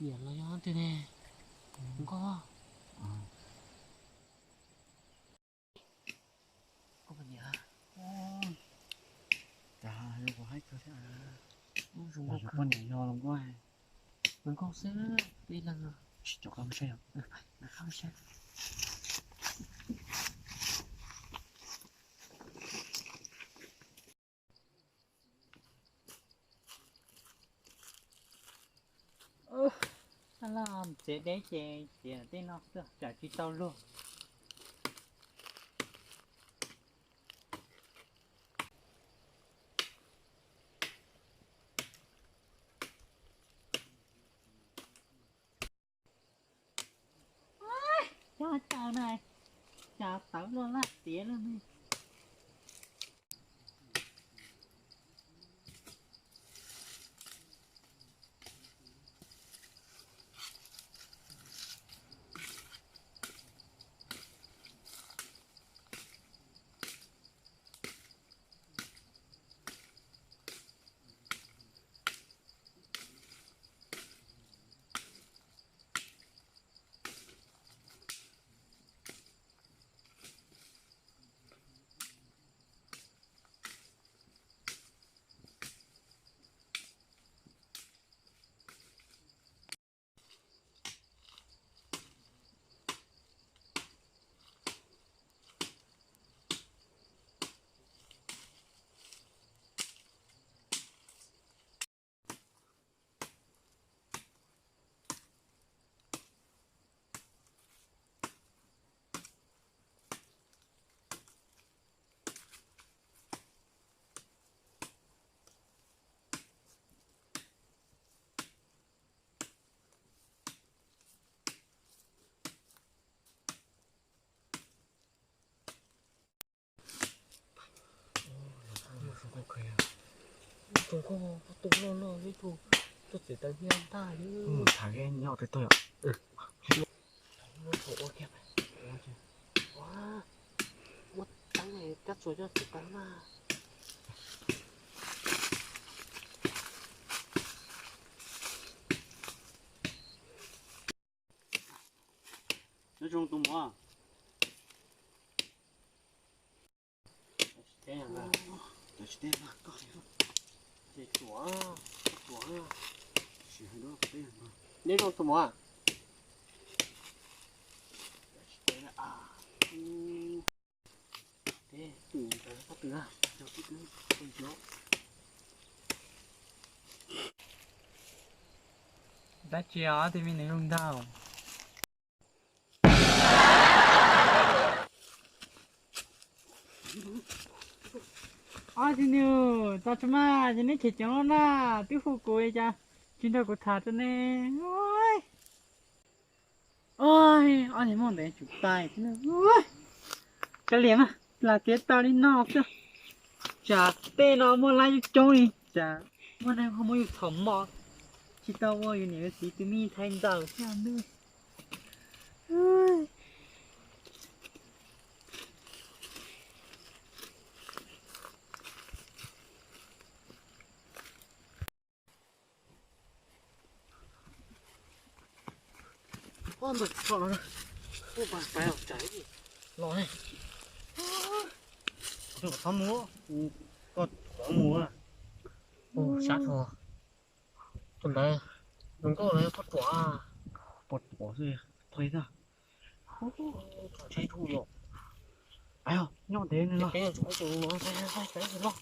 Niam los yog twg ne? Nkauj. Koj poj niam. Cas zoo nkaus haib kawg thiab. Zoo nkaus poj niam yog los nkauj. Zoo nkaus xwb, ib leeg. Tsis cov qab saib os. Qab saib. Laj txiav deb ces txiav tej no xwb tsam tsis tau luag. Cov caw na, cas tawv luaj laj tiav luaj ne. Tus koj tu loj loj ib tug tuaj txiav taws hnyiab ntag li. Tham nyob rau tog yom. Ua teeb kab txuas coj txiav taws na. Nyob zoo tus muam. Nyob zoo tus muam. Dab tsi os, tij me nws zoo ntau. Ob txiv nus, tau tso mas ces neb chem coob loj na, twb hu kuv li cas tsis nrog kuv tham rau ne. Oj, ob niag muaj ntawd tsum tais thiab. Kav liam mas, lam kev tau li no xwb. Tsam tej no muaj lab coob coob li, tsam muaj neeg ho muab yus txhom mos, tsis tau ua yus niam yus txiv tus me ntxhais ntxawm thiab nawb. Ntawm tso los, ua pas pais los tsav los ne. Txhob mus, koj txhob mus. Sab tho, tus ntawd zoo nkauj lawm, poj ruam. Poj ruam xwb, tho ib tag. Tsheb tshum yom. Nyob ntev no los.